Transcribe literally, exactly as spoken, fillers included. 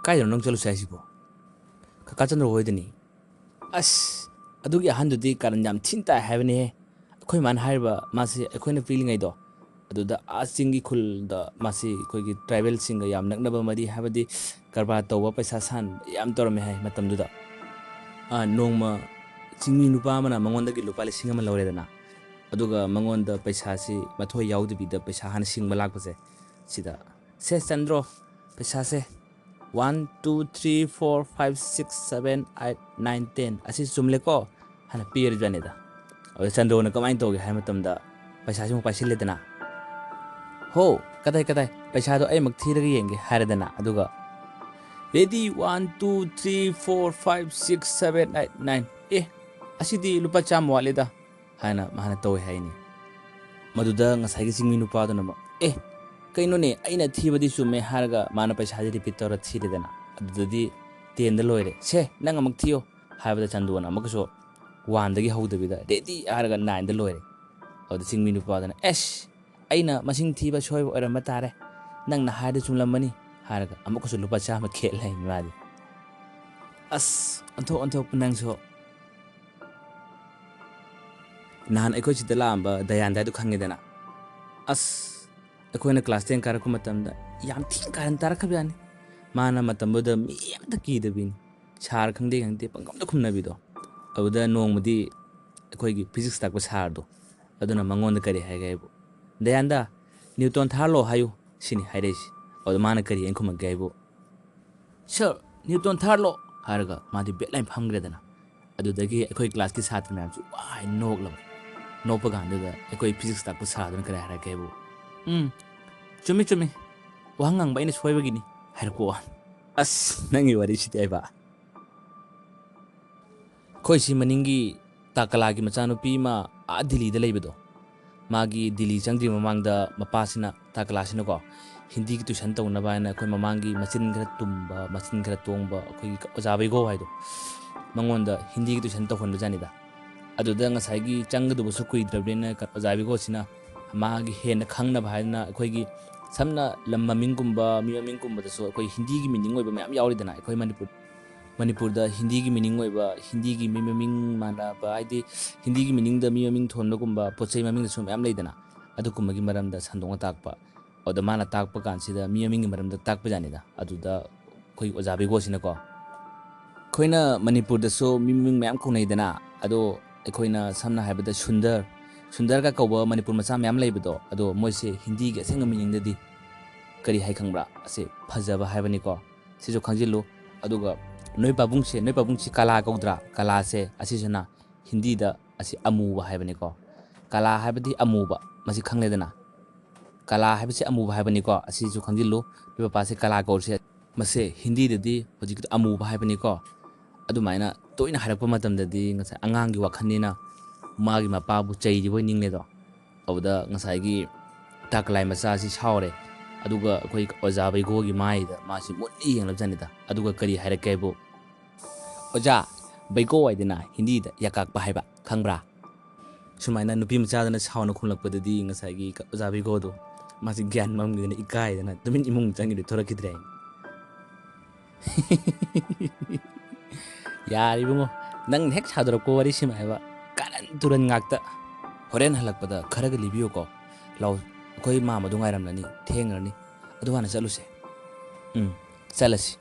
"ꯀꯥꯏꯗꯅꯣ ꯅꯪ ꯆꯠꯂꯨꯁꯦ ꯍꯥꯏꯁꯤꯕꯣ?" "ꯀꯀꯥ ꯆꯟꯗ꯭ꯔꯣ ꯍꯣꯏꯗꯅꯤ꯫" "ꯑꯁ, ꯑꯗꯨꯒꯤ ꯑꯍꯟꯗꯨꯗꯤ ꯀꯔꯟ ꯌꯥꯝ ꯊꯤꯅ ꯇꯥꯏ ꯍꯥꯏꯕꯅꯦꯍꯦ꯫ ꯑꯩꯈꯣꯏ ꯃꯥꯅ ꯍꯥꯏꯔꯤꯕ, ꯃꯥꯁꯦ ꯑꯩꯈꯣꯏꯅ ꯄꯤꯛꯂꯤꯉꯩꯗꯣ ꯑꯗꯨꯗ ꯑꯥ ꯆꯤꯡꯒꯤ ꯈꯨꯜꯗ ꯃꯥꯁꯤ ꯑꯩꯈꯣꯏꯒꯤ ꯇ꯭ꯔꯥꯏꯕꯦꯜꯁꯤꯡꯒ ꯌꯥꯝ ꯅꯛꯅꯕ ꯃꯔꯤ, ꯍꯥꯏꯕꯗꯤ ꯀꯔꯕꯥꯔ ꯇꯧꯕ, ꯄꯩꯁꯥ ꯁꯥꯟꯕ ꯌꯥꯝ ꯇꯧꯔꯝꯃꯦ ꯍꯥꯏ ꯃꯇꯝꯗꯨꯗ꯫ ꯑꯥ, ꯅꯣꯡꯃ ꯆꯤꯡꯃꯤ ꯅꯨꯄꯥ ꯑꯃꯅ ꯃꯉꯣꯟꯗꯒꯤ ꯂꯨꯄꯥ ꯂꯤꯁꯤꯡ ꯑꯃ ꯂꯧꯔꯦꯗꯅ, ꯑꯗꯨꯒ ꯃꯉꯣꯟꯗ ꯄꯩꯁꯥꯁꯤ ꯃꯊꯣꯏ ꯌꯥꯎꯗꯕꯤꯗ ꯄꯩꯁꯥ ꯍꯥꯟꯅ ꯁꯤꯡꯕ ꯂꯥꯛꯄꯁꯦ, ꯁꯤꯗ, "ꯁꯦ ꯆꯟꯗ꯭ꯔꯣ, ꯄꯩꯁꯥꯁꯦ one, two, three, four, five, six, seven, eight, nine, ten, ꯑꯁꯤ ꯆꯨꯝꯂꯦꯀꯣ?" ꯍꯥꯏꯅ ꯄꯤꯔꯖꯥꯠꯅꯤꯗ꯫ ꯑꯗꯨꯗ ꯆꯟꯗ꯭ꯔꯣꯅ ꯀꯃꯥꯏꯅ ꯇꯧꯒꯦ ꯍꯥꯏꯕ ꯃꯇꯝꯗ, ꯄꯩꯁꯥꯁꯤ ꯑꯃꯨꯛ ꯄꯥꯏꯁꯤꯜꯂꯦꯗꯅ꯫ "ꯍꯣ, ꯀꯗꯥꯏ, ꯀꯗꯥꯏ? ꯄꯩꯁꯥꯗꯣ ꯑꯩꯃꯛ ꯊꯤꯔꯒ ꯌꯦꯡꯒꯦ," ꯍꯥꯏꯔꯦꯗꯅ꯫ ꯑꯗꯨꯒ, "Ready, one, two, three, four, five, six, seven, eight, nine꯫ ꯑꯦ, ꯑꯁꯤꯗꯤ ꯂꯨꯄꯥ ꯆꯥꯝꯃ ꯋꯥꯠꯂꯤꯗ," ꯍꯥꯏꯅ ꯃꯥꯅ ꯇꯧꯋꯦ ꯍꯥꯏꯅꯤ꯫ ꯃꯗꯨꯗ ꯉꯁꯥꯏꯒꯤ ꯆꯤꯡꯃꯤ ꯅꯨꯄꯥꯗꯨꯅ ꯑꯃꯨꯛ, "ꯑꯦ, ꯀꯩꯅꯣꯅꯦ, ꯑꯩꯅ ꯊꯤꯕꯗꯤ ꯆꯨꯝꯃꯦ," ꯍꯥꯏꯔꯒ ꯃꯥꯅ ꯄꯩꯁꯥꯁꯦ repeat ꯇꯧꯔ ꯊꯤꯔꯦꯗꯅ꯫ ꯑꯗꯨꯗꯗꯤ tenꯗ ꯂꯣꯏꯔꯦ꯫ "ꯁꯦ, ꯅꯪ ꯑꯃꯨꯛ ꯊꯤꯌꯣ," ꯍꯥꯏꯕꯗ ꯆꯟꯗꯣꯅ ꯑꯃꯨꯛꯀꯁꯨ oneꯗꯒꯤ ꯍꯧꯗꯕꯤꯗ ready ꯍꯥꯏꯔꯒ nineꯗ ꯂꯣꯏꯔꯦ꯫ ꯑꯗꯨꯗ ꯆꯤꯡꯃꯤ ꯅꯨꯄꯥꯗꯨꯅ, "ꯑꯦꯁ, ꯑꯩꯅ ꯃꯁꯤꯡ ꯊꯤꯕ ꯁꯣꯏꯕ ꯑꯣꯏꯔꯝꯕ ꯇꯥꯔꯦ, ꯅꯪꯅ ꯍꯥꯏꯔꯗꯤ ꯆꯨꯝꯂꯝꯃꯅꯤ," ꯍꯥꯏꯔꯒ ꯑꯃꯨꯛꯀꯁꯨ ꯂꯨꯄꯥ ꯆꯥꯝꯃ ꯈꯦꯠꯂꯦ ꯃꯥꯗꯤ꯫ ꯑꯁ, ꯑꯣꯟꯊꯣꯛ ꯑꯣꯟꯊꯣꯛꯄ ꯅꯪꯁꯨ꯫ ꯅꯍꯥꯟ ꯑꯩꯈꯣꯏ ꯁꯤꯗ ꯂꯥꯛꯑꯝꯕ ꯗꯌꯥꯟꯗ ꯍꯥꯏꯗꯣ ꯈꯪꯉꯦꯗꯅ? ꯑꯁ, ꯑꯩꯈꯣꯏꯅ class ten ꯀꯥꯔꯛꯄ ꯃꯇꯝꯗ ꯌꯥꯝ ꯊꯤꯅ ꯀꯥꯔꯟ ꯇꯥꯔꯛꯈ꯭ꯔꯕꯖꯥꯠꯅꯤ꯫ ꯃꯥꯅ ꯃꯇꯝꯗꯨꯗ ꯃꯤ ꯑꯝꯇ ꯀꯤꯗꯕꯤꯅꯤ꯫ Sir ꯈꯪꯗꯦ ꯈꯪꯗꯦ ꯄꯪꯈꯨꯝꯗ ꯈꯨꯝꯅꯕꯤꯗꯣ꯫ ꯑꯗꯨꯗ ꯅꯣꯡꯃꯗꯤ ꯑꯩꯈꯣꯏꯒꯤ physics ꯇꯥꯛꯄ sirꯗꯣ, ꯑꯗꯨꯅ ꯃꯉꯣꯟꯗ ꯀꯔꯤ ꯍꯥꯏꯒꯦ ꯍꯥꯏꯕꯨ, "ꯗꯌꯥꯟꯗ, ꯅ꯭ꯌꯨꯇꯣꯟ ꯊꯥꯔꯂꯣ ꯍꯥꯏꯌꯨ," ꯁꯤꯅꯤ ꯍꯥꯏꯔꯛꯏꯁꯦ꯫ ꯑꯗꯨ ꯃꯥꯅ ꯀꯔꯤ ꯍꯥꯏꯅ ꯈꯨꯝꯃꯛꯀꯦ ꯍꯥꯏꯕꯨ, "Sir, ꯅ꯭ꯌꯨꯇꯣꯟ ꯊꯥꯔꯂꯣ," ꯍꯥꯏꯔꯒ ꯃꯥꯗꯤ ꯕꯦꯠ ꯂꯥꯏꯅ ꯐꯝꯈ꯭ꯔꯦꯗꯅ꯫ ꯑꯗꯨꯗꯒꯤ ꯑꯩꯈꯣꯏ classꯀꯤ ꯁꯥꯇ꯭ꯔ ꯃꯌꯥꯝꯁꯨ ꯋꯥ ꯍꯥꯏꯅ ꯅꯣꯛꯂꯕ꯫ ꯅꯣꯛꯄ ꯀꯥꯟꯗꯨꯗ ꯑꯩꯈꯣꯏ physics ꯇꯥꯛꯄ sirꯗꯨꯅ ꯀꯔꯤ ꯍꯥꯏꯔꯛꯀꯦ ꯍꯥꯏꯕꯨ, "ꯎꯝ, ꯆꯨꯝꯃꯤ, ꯆꯨꯝꯃꯤ, ꯋꯥꯍꯪ ꯍꯪꯕ ꯑꯩꯅ ꯁꯣꯏꯕꯒꯤꯅꯤ," ꯍꯥꯏꯔꯛꯄ ꯋꯥꯅꯤ꯫ ꯑꯁ, ꯅꯪꯒꯤ ꯋꯥꯔꯤꯁꯤꯗꯤ ꯍꯥꯏꯕ꯫ ꯑꯩꯈꯣꯏ ꯁꯤ ꯃꯅꯤꯡꯒꯤ ꯇꯥ ꯀꯂꯥꯒꯤ ꯃꯆꯥꯅꯨꯄꯤ ꯑꯃ ꯑꯥ ꯗꯤꯜꯂꯤꯗ ꯂꯩꯕꯗꯣ, ꯃꯥꯒꯤ ꯗꯤꯜꯂꯤ ꯆꯪꯗ꯭ꯔꯤ ꯃꯃꯥꯡꯗ ꯃꯄꯥꯁꯤꯅ, ꯇꯥ ꯀꯂꯥꯁꯤꯅꯀꯣ, ꯍꯤꯟꯗꯤꯒꯤ tuition ꯇꯧꯅꯕ ꯍꯥꯏꯅ ꯑꯩꯈꯣꯏ ꯃꯃꯥꯡꯒꯤ ꯃꯆꯤꯟ ꯈꯔ ꯇꯨꯝꯕ, ꯃꯆꯤꯟ ꯈꯔ ꯇꯣꯡꯕ ꯑꯩꯈꯣꯏꯒꯤ ꯑꯣꯖꯥ ꯕꯩꯒꯣ ꯍꯥꯏꯗꯣ, ꯃꯉꯣꯟꯗ ꯍꯤꯟꯗꯤꯒꯤ tuition ꯇꯧꯍꯟꯕꯖꯥꯠꯅꯤꯗ꯫ ꯑꯗꯨꯗ ꯉꯁꯥꯏꯒꯤ ꯆꯪꯒꯗꯕꯁꯨ ꯀꯨꯏꯗ꯭ꯔꯕꯅꯤꯅ ꯑꯣꯖꯥ ꯕꯩꯒꯣꯁꯤꯅ ꯃꯥꯒꯤ ꯍꯦꯟꯅ ꯈꯪꯅꯕ ꯍꯥꯏꯗꯅ ꯑꯩꯈꯣꯏꯒꯤ ꯁꯝꯅ ꯂꯝ ꯃꯃꯤꯡꯒꯨꯝꯕ, ꯃꯤ ꯃꯃꯤꯡꯒꯨꯝꯕꯗꯁꯨ ꯑꯩꯈꯣꯏ ꯍꯤꯟꯗꯤꯒꯤ meaning ꯑꯣꯏꯕ ꯃꯌꯥꯝ ꯌꯥꯎꯔꯤꯗꯅ꯫ ꯑꯩꯈꯣꯏ ꯃꯅꯤꯄꯨꯔ, ꯃꯅꯤꯄꯨꯔꯗ ꯍꯤꯟꯗꯤꯒꯤ meaning ꯑꯣꯏꯕ, ꯍꯤꯟꯗꯤꯒꯤ ꯃꯤ ꯃꯃꯤꯡ ꯃꯥꯟꯅꯕ, ꯍꯥꯏꯗꯤ ꯍꯤꯟꯗꯤꯒꯤ meaningꯗ ꯃꯤ ꯃꯃꯤꯡ ꯊꯣꯟꯕꯒꯨꯝꯕ, ꯄꯣꯠ ꯆꯩ ꯃꯃꯤꯡꯗꯁꯨ ꯃꯌꯥꯝ ꯂꯩꯗꯅ꯫ ꯑꯗꯨꯒꯨꯝꯕꯒꯤ ꯃꯔꯝꯗ ꯁꯟꯗꯣꯛꯅ ꯇꯥꯛꯄ꯫ ꯑꯗꯨꯗ ꯃꯥꯅ ꯇꯥꯛꯄ ꯀꯥꯟꯁꯤꯗ ꯃꯤ ꯃꯃꯤꯡꯒꯤ ꯃꯔꯝꯗ ꯇꯥꯛꯄ ꯖꯥꯠꯅꯤꯗ꯫ ꯑꯗꯨꯗ ꯑꯩꯈꯣꯏ ꯑꯣꯖꯥ ꯕꯩꯒꯣꯁꯤꯅꯀꯣ, ꯑꯩꯈꯣꯏꯅ ꯃꯅꯤꯄꯨꯔꯗꯁꯨ ꯃꯤ ꯃꯃꯤꯡ ꯃꯌꯥꯝ ꯀꯧꯅꯩꯗꯅ, ꯑꯗꯣ ꯑꯩꯈꯣꯏꯅ ꯁꯝꯅ ꯍꯥꯏꯔꯕꯗ ꯁꯨꯟꯗꯔ, ꯁꯨꯟꯗꯔꯒ ꯀꯧꯕ ꯃꯅꯤꯄꯨꯔ ꯃꯆꯥ ꯃꯌꯥꯝ ꯂꯩꯕꯗꯣ, ꯑꯗꯣ ꯃꯣꯏꯁꯦ ꯍꯤꯟꯗꯤꯒꯤ ꯑꯁꯦꯡꯕ meaningꯗꯗꯤ ꯀꯔꯤ ꯍꯥꯏ ꯈꯪꯕ꯭ꯔꯥ? ꯑꯁꯤ ꯐꯖꯕ ꯍꯥꯏꯕꯅꯤꯀꯣ, ꯁꯤꯁꯨ ꯈꯪꯖꯤꯜꯂꯨ꯫ ꯑꯗꯨꯒ ꯅꯣꯏ ꯄꯥꯕꯨꯡꯁꯦ, ꯅꯣꯏ ꯄꯥꯕꯨꯡꯁꯤ ꯀꯥꯂꯥ ꯀꯧꯗ꯭ꯔꯥ? ꯀꯥꯂꯥꯁꯦ ꯑꯁꯤꯁꯤꯅ ꯍꯤꯟꯗꯤꯗ ꯑꯁꯤ ꯑꯃꯨꯕ ꯍꯥꯏꯕꯅꯤꯀꯣ꯫ ꯀꯥꯂꯥ ꯍꯥꯏꯕꯗꯤ ꯑꯃꯨꯕ, ꯃꯁꯤ ꯈꯪꯂꯦꯗꯅ꯫ ꯀꯥꯂꯥ ꯍꯥꯏꯕꯁꯤ ꯑꯃꯨꯕ ꯍꯥꯏꯕꯅꯤꯀꯣ, ꯑꯁꯤꯁꯨ ꯈꯪꯖꯤꯜꯂꯨ꯫ ꯅꯣꯏ ꯄꯥꯄꯥꯁꯦ ꯀꯥꯂꯥ ꯀꯧꯔꯤꯁꯦ, ꯃꯁꯦ ꯍꯤꯟꯗꯤꯗꯗꯤ ꯍꯧꯖꯤꯛꯀꯤꯗꯣ ꯑꯃꯨꯕ ꯍꯥꯏꯕꯅꯤꯀꯣ꯫ ꯑꯗꯨꯃꯥꯏꯅ ꯇꯣꯏꯅ ꯍꯥꯏꯔꯛꯄ ꯃꯇꯝꯗꯗꯤ ꯉꯁꯥꯏ ꯑꯉꯥꯡꯒꯤ ꯋꯥꯈꯜꯅꯤꯅ ꯃꯥꯒꯤ ꯃꯄꯥꯕꯨ ꯆꯩꯔꯤꯕꯣꯏ ꯅꯤꯡꯂꯦꯗꯣ꯫ ꯑꯗꯨꯗ ꯉꯁꯥꯏꯒꯤ ꯇꯥꯀꯂꯥꯏ ꯃꯆꯥꯁꯤ ꯁꯥꯎꯔꯦ꯫ ꯑꯗꯨꯒ ꯑꯩꯈꯣꯏ ꯑꯣꯖꯥ ꯕꯩꯒꯣꯒꯤ ꯃꯥꯏꯗ ꯃꯥꯁꯤ ꯃꯨꯟꯅ ꯌꯦꯡꯂꯕꯖꯥꯠꯅꯤꯗ꯫ ꯑꯗꯨꯒ ꯀꯔꯤ ꯍꯥꯏꯔꯛꯀꯦ ꯍꯥꯏꯕꯨ, "ꯑꯣꯖꯥ, ꯕꯩꯒꯣ ꯍꯥꯏꯗꯅ ꯍꯤꯟꯗꯤꯗ ꯌꯥꯀꯥꯛꯄ ꯍꯥꯏꯕ ꯈꯪꯕ꯭ꯔꯥ?" ꯁꯨꯃꯥꯏꯅ ꯅꯨꯄꯤ ꯃꯆꯥꯗꯨꯅ ꯁꯥꯎꯅ ꯈꯨꯝꯂꯛꯄꯗꯗꯤ ꯉꯁꯥꯏꯒꯤ ꯑꯣꯖꯥ ꯕꯩꯒꯣꯗꯣ ꯃꯥꯁꯤ ꯒ꯭ꯌꯥꯟ ꯃꯝꯈꯤꯗꯅ ꯏꯀꯥꯏꯗꯅ ꯇꯨꯃꯤꯟ ꯏꯃꯨꯡ ꯆꯪꯈꯤꯗ ꯊꯣꯔꯛꯈꯤꯗ꯭ꯔꯦ꯫ ꯌꯥꯔꯦ ꯏꯕꯨꯡꯉꯣ, ꯅꯪ ꯍꯦꯛ ꯁꯥꯗꯣꯔꯛꯄ ꯋꯥꯔꯤꯁꯤꯃ ꯍꯥꯏꯕ ꯀꯥꯔꯟ ꯇꯨꯔꯟ ꯉꯥꯛꯇ꯫ ꯍꯣꯔꯦꯟ ꯍꯜꯂꯛꯄꯗ ꯈꯔꯒ ꯂꯤꯕꯤꯌꯨꯀꯣ꯫ ꯂꯥꯎ, ꯑꯩꯈꯣꯏ ꯃꯥꯝꯃꯗꯣ ꯉꯥꯏꯔꯝꯂꯅꯤ, ꯊꯦꯡꯂꯅꯤ꯫ ꯑꯗꯨ ꯍꯥꯟꯅ ꯆꯠꯂꯨꯁꯦ꯫ ꯎꯝ, ꯆꯠꯂꯁꯤ꯫